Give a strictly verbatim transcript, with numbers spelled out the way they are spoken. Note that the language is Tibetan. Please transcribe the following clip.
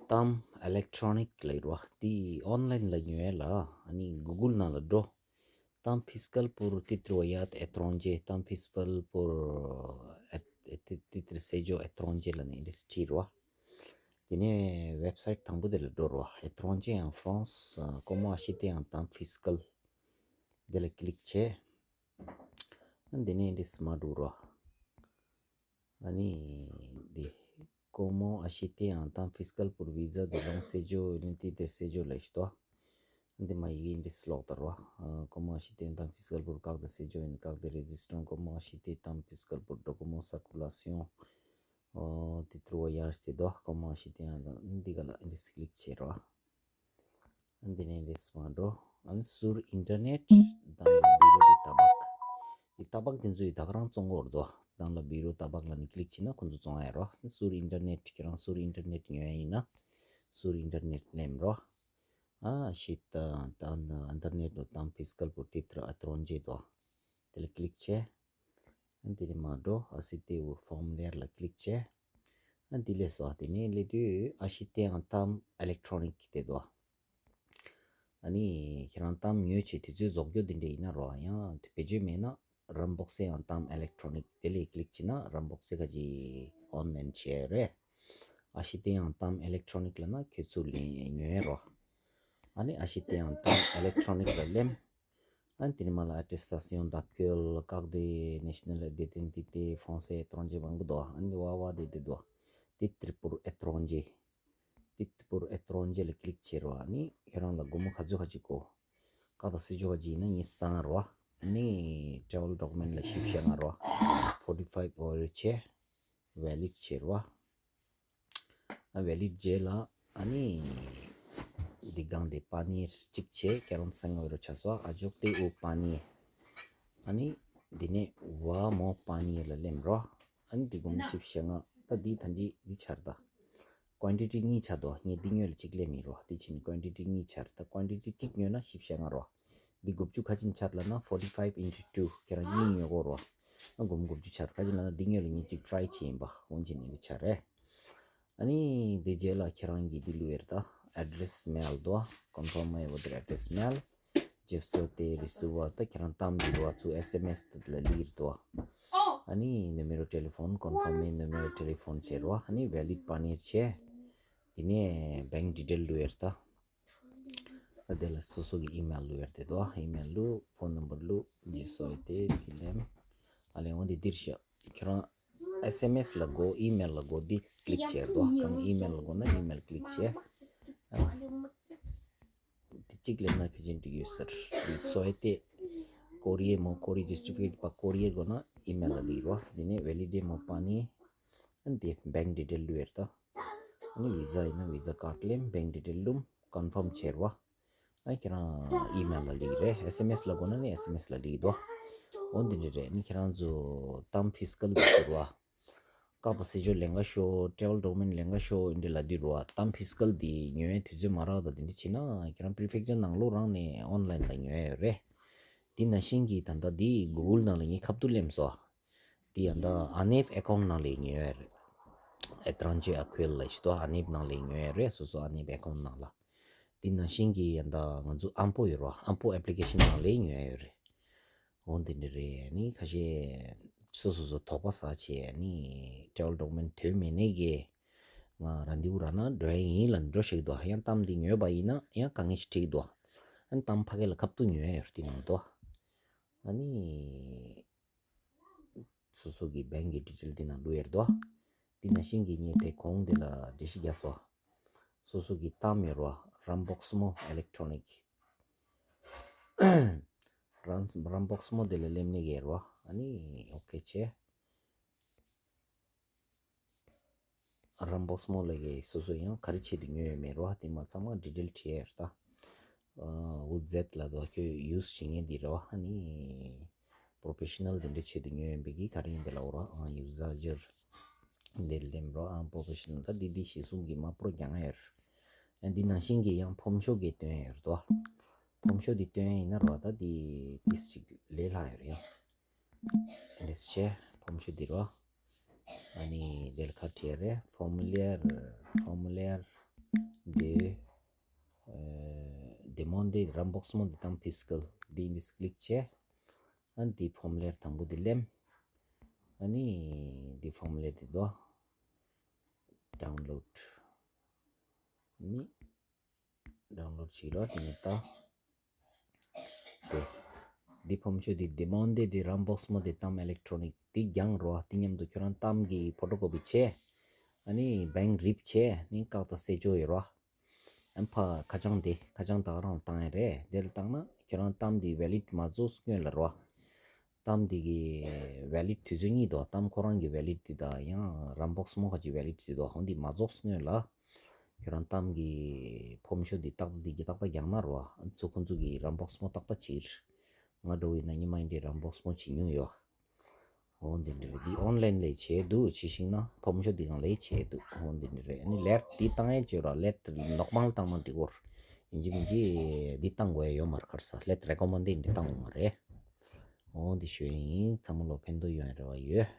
གཏམ་ཨི་ལེག་ཊོ་ནིག་ལབ་རེད་བ། དེ་ཨོན་ལའིན་ལ་ཉོ་ཡ་ལ་ཨ་ནི་གུ་གུལ་ནང་ལ་འགྲོ། Temps fiscal pour titres voyages à l'étranger, temps fiscal pour euh, titres séjour étranger ལབ་ནས་འདི་འདྲས་བྲིས་རེད་བ། དེ་ནས་ཝེབ་སའིཊ་དང་པོ་དེ་ལ་འགྲོ་རེད་བ། Étranger en France, euh, comment acheter un temps fiscal དེ་ལ་ཀི་ལིག་བྱས། ཨ་འདི་ནས་འདི་འདྲས་མར་འགྲོ་རེད་བ། ཨ་ནི་འདི། Comment acheter un temps fiscal pour visa de long séjour, identité de séjour ལབ་ཤི་ཏོ། འདི་མ་ཡིག་འདི་སློག་དར་བ། Comment acheter un temps fiscal pour carte de séjour, une carte de résidence, comment acheter temps fiscal pour document circulation, titre voyage དེ་དོ། Comment acheter un temps འདི་ག་ལ་འདི་ཀི་ལིག་བྱེད་རོགས། འདི་ནས་འདི་སི་མ་འགྲོ། ཨ་ནི་sur internet dans le bureau de tabac འདི་ཏ་བག་དེ་ཚོའི་ད་ག་རང་བཙོང་གི་ཡོད་རེད་དོ། dans le bureau tabac ལབ་ནས་ཀི་ལིག་བྱས་ན་ཁོ་ཚོ་བཙོང་ཡ་རོ། sur internet ཁྱེད་རང་sur internet ཉོ་ཡ་ཡིན་ན་sur internet ལེམ་རོ། ཨ་ཤི་ད་ད་internet ལོ་temps fiscal pour titres étrangers དོ། དེ་ལ་ཀི་ལིག་བྱས། ཨ་འདི་ནས་མར་འགྲོ། acheter un formulaire ལ་ཀི་ལིག་བྱས། ཨ་འདི་ལས་སོ་དེ་ནས་སླེབས་དུས་acheter un temps électronique དེ་དོ། ཨ་ནི་ཁྱེད་རང་གཏམ་ཉོས་བྱས་དུས་ཚོད་རྫོགས་རྒྱུ་འདི་འདྲ་ཡིན་ན་རོ། ཡང་དེ་བེད་སྤྱོད་མེད་ན་rembourser un temps électronique དེ་ལ་ཀི་ལིག་བྱས་ན་rembourser ཁ་ཅིག་ཨོན་ལའིན་བྱས་རེད། acheter un temps électronique ལབ་ན་ཁྱེད་ཚོ་ལེན་ཉོས་རོ། ཨ་ནི་acheter un temps électronique ལ་ལེམ། ཨ་ནི་དེ་ནས་མར་ལ་attestation d'accueil, carte de nationalité, d'identité français étranger མང་པོ་འདུག་ཨ་ནི་བ་བ་དེ་དེ་འདུག titres pour étrangers titres pour étrangers ལ་ཀི་ལིག་བྱེད་རོགས། ཨ་ནི་ཁྱེད་རང་ལ་སྒོར་མོ་ག་ཚོད་ག་ཅིག་དགོས། ཀ་དང་སྲིད་ཇུས་ག་ཅིག་ཡིན་ན་ཉི་ཤུ་རྩ་ལྔ་རོགས། ཨ་ནི་travel document ལ་བཞི་བཅུ་ཞེ་ལྔ་རོགས། forty five euro བྱས། valid བྱེད་རོགས། ཨ་valid རྗེས་ལ་ཨ་ནི་འདི་སྒང་དེ་panier གཅིག་བྱས། quarante-cinq euro ཆགས་སོ། ajouter au panier ཨ་ནི་འདི་ནས va mon panier ལ་ལེམ་རོགས། ཨ་ནི་འདི་སྒོར་མོ་བཞི་བཅུ་ཞེ་ལྔ། ད་འདི་ད་འདི་འདི་ཆར་ད། quantity གཉིས་ཆགས་འདུག་ངས་འདི་ཉོས་ལ་གཅིག་ལེན་མི་རོགས། འདི་ཕྱིན་quantity གཉིས་ཆར། ད་quantity གཅིག་ཉོས་ན་བཞི་བཅུ་ཞེ་ལྔ་རོགས། འདི་དགུ་བཅུ་ཁ་ཅིག་ཆར་ལབ་ན་forty five into two ཁྱེད་རང་གཉིས་ཉོ་དགོས་རོགས། ཨ་སྒོར་མོ་དགུ་བཅུ་ཆར། ཁ་ཅིག་ལབ་ན་འདི་ཉོས་ལ་ངས་གཅིག་try བྱས་ཡིན་པ། འོན་ཀྱང་འདི་འདྲ་ཆར་རེད། ཨ་ནི་འདི་རྗེས་ལ་ཁྱེད་རང་གིས་འདི་བླུག་ཡོད་རེད་ད། adresse mail དོ། confirmez votre adresse mail je souhaite recevoir ད་ཁྱེད་རང་གཏམ་འདི་རོགས་ཚུར་S M S དེ་ལ་སླེབས་རེད་དོ། ཨ་ནི་numéro téléphone confirmer numéro téléphone བྱེད་རོགས། ཨ་ནི་valid panier བྱས། དེ་ནས་bank detail བླུག་ཡོད་རེད་ད། ཨ་དེ་ལ་སོ་སོ་གི་email བླུག་ཡོད་རེད་དོ། email བླུག phone number བླུག je souhaite དེ་ལེམ། ཨ་ལེ་འོ་འདི་འདིར་ཤ་ཁྱེད་རང་S M S ལ་དགོས། email ལ་དགོས། འདི་click བྱེད་དོ། གང་email ལ་དགོས་ན་email click བྱེད། འདི་གཅིག་ལེན་ན་ཕལ་ཆེར་འགྲིག་ཡོད་ཟེར། འདི་སོ་ཡ་དེ་courrier མོ་courrier justifié par courrier དགོས་ན་email ལ་ལིག་རོ། འདི་ནས་valider mon panier འདི་bank detail བླུག་ཡོད་དོ། ཨ་ནི་visa ཡིན་ན་visa card ལེན། bank detail བླུག confirm བྱེད་རོ། ཨ་ཁྱེད་རང་email ལ་ལིག་རེད། S M S ལ་དགོས་ན་ནི་S M S ལ་ལིག་དོ། འོ་འདི་འདྲ་རེད། ནི་ཁྱེད་རང་ཚོ་temps fiscal དུ་ཟེར་བ། ཀག་དང་སྲིད་ཇུས་ལེན་ག་ཤོག travel document ལེན་ག་ཤོག་འདི་འདྲ་ལབ་དུས་རོ། temps fiscal འདི་ཉོ་ཡའི་དུས་ཚོད་མ་རག་ད་འདི་འདྲ་བྱས་ན་ཁྱེད་རང་prefecture ནང་ལོགས་རང་ནས་online ལ་ཉོ་ཡ་ཡོད་རེད། འདི་ནང་བཞིན་གྱི་ད་ལྟ་འདི་Google ནང་ལ་ངས་ཁ་ཐུག་ལེན་སོང་། འདི་ཡ་ད་ANIB account ནང་ལ་ཉོ་ཡ་རེད། Étranger Accueil ལབ་ཤི་ཏོ། ANIB ནང་ལ་ཉོ་ཡ་རེད། སོ་སོ་ANIB account ནང་ལ། འདི་ནང་བཞིན་གྱི་ཡ་ད་ང་ཚོ་impôt ཡོད་རོ། impôt application ནང་ལ་ཉོ་ཡ་ཡོད་རེད། འོ་འདི་འདྲ་རེད། ནི་ཁ་ཤས་སོ་སོ་སོ་དོགས་པ་ཟ་བྱས་ནི་travel document དོན་མེད་ནས་གི་ང་rendez-vous རག་ན་འགྲོ་ཡ་ཡིན་ལབ་འགྲོ་ཤེས་ཀྱི་འདུག་ཡང་གཏམ་འདི་ཉོས་པ་ཡིན་ན་ཡང་དཀའ་ངལ་ཞིག་འཕྲད་ཀྱི་འདུག་ཨ་ནི་གཏམ་ཕ་གི་ལ་ཁ་ཐུག་ཉོ་ཡ་ཡོད་རེད། འདི་ནང་དུ་ཨ་ནི་སོ་སོ་གི་bank གི་detail འདི་ནང་བླུག་ཡ་རེད་དོ། འདི་ནང་བཞིན་གྱི་ངས་དེ་གོང་འདི་ལ་འགྲེལ་བཤད་རྒྱག་སོང་། སོ་སོ་གི་གཏམ་ཡོད་རོ། Remboursement électronique རན་remboursement དེ་ལ་ལེམ་ནི་གེ་རོ། ཨ་ནི་okay བྱས། remboursement ལ་གེ་སོ་སོ་ཡང་ག་རེ་ཆེད་དུ་ཉོས་ཡོད་མེད་རོ། དེ་མ་ཚང་མ་detail བྲིས་ཡོད་ད། Vous êtes ལ་དོ་ཁྱོད་use བྱེད་མཁན་འདི་རོ། ཨ་ནི་professional དེ་འདྲ་ཆེད་དུ་ཉོས་ཡོད་པའི་གི་ག་རེ་ཡིན་པའི་ལ་འོ་རོ། ཨང་usager འདིར་ལེམ་རོ། ཨང་professional ད་འདི་འདི་གཞི་བཟུང་གི་མ་པོར་རྒྱང་ཡོད། ཨ་འདི་ནང་བཞིན་གྱི་ཡང་ཕོམ་ཤོ་གི་སྟོན་ཡོད་དོ། ཕོམ་ཤོ་འདི་སྟོན་ཡིན་ན་རོ། ད་འདི་ཏིས་ཅིག་ལས་སླ་ཡོད་ཡང་། ལས་ཆེ་ཕོམ་ཤོ་འདི་རོ། ཨ་ནི་འདིར་ཁ་བྲིས་རེད། formulaire formulaire འདི་demande remboursements de temps fiscaux འདི་ནི་click བྱས། ཨ་ནི་འདི་ཕོམ་ལེར་དང་པོ་འདི་ལེན། ཨ་ནི་འདི་ཕོམ་ལེར་འདི་དོ་download ནི་download བྱེད་རོགས། དེ་ནས་ད་དེ་འདི་ཕོམ་ཤོ་འདི་demande de remboursements de temps électroniques འདི་རྒྱང་རོགས། འདི་མཉམ་དུ་ཁྱོད་རང་གཏམ་གྱི་photocopy བྱས། ཨ་ནི་bank རིབ་བྱས་ནི་བཀག་ད་སེ་ཅོ་ཡོད་རོགས། ཨ་ཕ་ཁ་བྱང་འདི་ཁ་བྱང་ད་ག་རང་བཏང་ཡ་རེད། འདི་ལ་བཏང་ན་ཁྱོད་རང་གཏམ་འདི་valid མ་རྫོགས་སྔོན་ལ་རོགས། གཏམ་འདི་གི་valid དུས་ཚོད་གཉིས་འདུག་གཏམ་ཁོ་རང་གི་valid འདི་དང་ཡང་remboursement ཁ་ཅིག་valid འདི་འདུག་འོ་འདི་མ་རྫོགས་སྔོན་ལ་ཁྱོད་རང་གཏམ་གྱི་ཕོམ་ཤོ་འདི་ཏག་ཏག་འདི་གི་ཏག་ཏག་རྒྱག་ན་རོ། ཨ་ཚོ་ཁོང་ཚོ་གི་remboursement ཏག་ཏག་བྱེད། ང་འགྲོ་ཡིན་ན་ཉི་མ་ཡིན་དེ་remboursement བྱེད་མྱོང་ཡོད། འོ་འདི་འདྲ་རེད། འདི་online ལས་བྱས་འདུག་བྱས་ཤིང་ན་ཕོམ་ཤོ་འདི་གང་ལས་བྱས་འདུག་འོ་འདི་འདྲ་རེད། ཨ་ནི་lettre འདི་བཏང་ཡས་བྱས་རོ། lettre འདི་normal བཏང་ན་འགྲིག་གོ། ཡིན་གཅིག་མིན་གཅིག་འདི་བཏང་དགོས་ཡ་ཡོད་མ་རེད། ག་རེ་ཟ་lettre recommandée འདི་བཏང་དགོས་མ་རེད། འོ་འདི་ཞུ་ཡ་ཡིན། ཚང་མ་ལོ་ཕན་ཐོགས་ཡོང་ཡ་རེ་བ་ཡོད།